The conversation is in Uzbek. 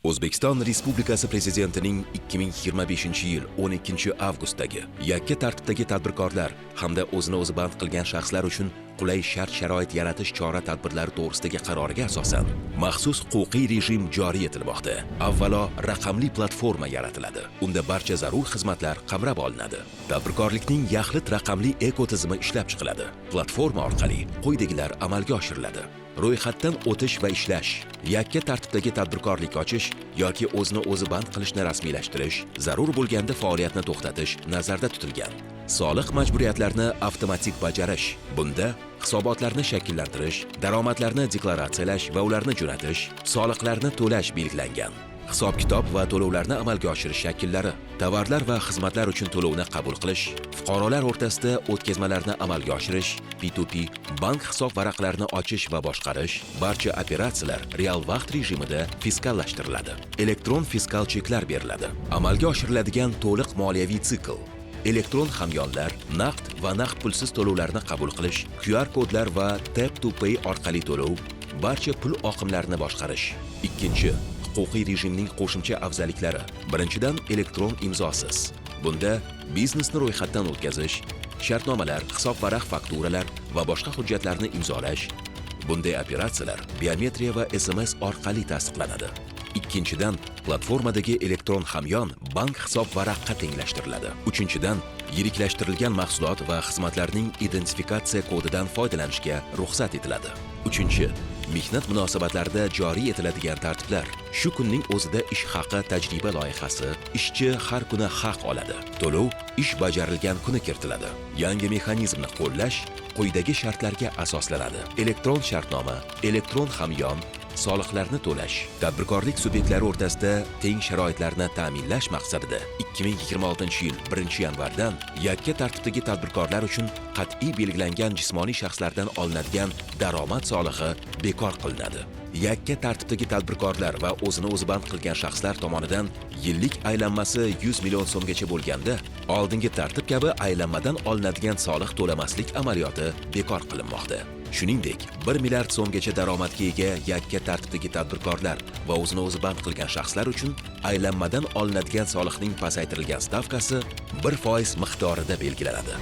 O'zbekiston Respublikasi Prezidentining 2025-yil 12 avgustdagi yakka tartibdagi tadbirkorlar hamda o'zini o'zi band qilgan shaxslar uchun qulay shart-sharoit yaratish chora-tadbirlari to'g'risidagi qaroriga asosan maxsus huquqiy rejim joriy etilmoqda. Avvalo raqamli platforma yaratiladi. Unda barcha zarur xizmatlar qamrab olinadi. Tadbirkorlikning yaxlit raqamli ekotizimi ishlab chiqiladi. Platforma orqali quyidagilar amalga oshiriladi: ro'yxatdan o'tish va ishlash, yakka tartibdagi tadbirkorlik ochish yoki o'zini o'zi band qilishni rasmiylashtirish, zarur bo'lganda faoliyatni to'xtatish nazarda tutilgan. Soliq majburiyatlarini avtomatik bajarish. Bunda hisobotlarni shakllantirish, daromadlarni deklaratsiyalash va ularni jo'natish, soliqlarni to'lash belgilangan. Hisob-kitob va to'lovlarni amalga oshirish shakllari, tovarlar va xizmatlar uchun to'lovni qabul qilish, fuqarolar o'rtasida o'tkazmalarni amalga oshirish, P2P, bank hisob varaqlarini ochish va boshqarish, barcha operatsiyalar real vaqt rejimida fiskallashtiriladi. Elektron fiskal cheklar beriladi. Amalga oshiriladigan to'liq moliyaviy sikl: elektron hamyonlar, naqd va naqd pulsiz to'lovlarni qabul qilish, QR kodlar va Tap to Pay orqali to'lov, barcha pul oqimlarini boshqarish. Ikkinchi, huquqiy rejimning qo'shimcha afzalliklari. Birinchidan, elektron imzosiz. Bunda biznesni ro'yxatdan o'tkazish, shartnomalar, hisobvaraq, fakturalar va boshqa hujjatlarni imzolash. Bunday operatsiyalar biometriya va SMS orqali tasdiqlanadi. Ikkinchidan, platformadagi elektron hamyon bank hisob varaqqa tenglashtiriladi. Uchinchidan, yiriklashtirilgan mahsulot va xizmatlarning identifikatsiya kodidan foydalanishga ruxsat etiladi. Uchinchi, mehnat munosabatlarida joriy etiladigan tartiblar. Shu kunning o'zida ish haqi tajriba loyihasi, ishchi har kuni haq oladi. To'lov ish bajarilgan kuni kiritiladi. Yangi mexanizmni qo'llash quyidagi shartlarga asoslanadi: elektron shartnoma, elektron hamyon, soliqlarni to'lash. Tadbirkorlik subyektlari o'rtasida teng sharoitlarni ta'minlash maqsadida 2026-yil 1 yanvardan yakka tartibdagi tadbirkorlar uchun qat'iy belgilangan jismoniy shaxslardan olinadigan daromad solig'i bekor qilinadi. Yakka tartibdagi tadbirkorlar va o'zini o'zi band qilgan shaxslar tomonidan yillik aylanmasi 100 million so'mgacha bo'lganda, oldingi tartib kabi aylanmadan olinadigan soliq to'lamaslik amaliyoti bekor qilinmoqda. Shuningdek, 1 milliard so'mgacha daromadga ega yakka tartibdagi tadbirkorlar va o'zini o'zi band qilgan shaxslar uchun aylanmadan olinadigan soliqning pasaytirilgan stavkasi 1% miqdorida belgilanadi.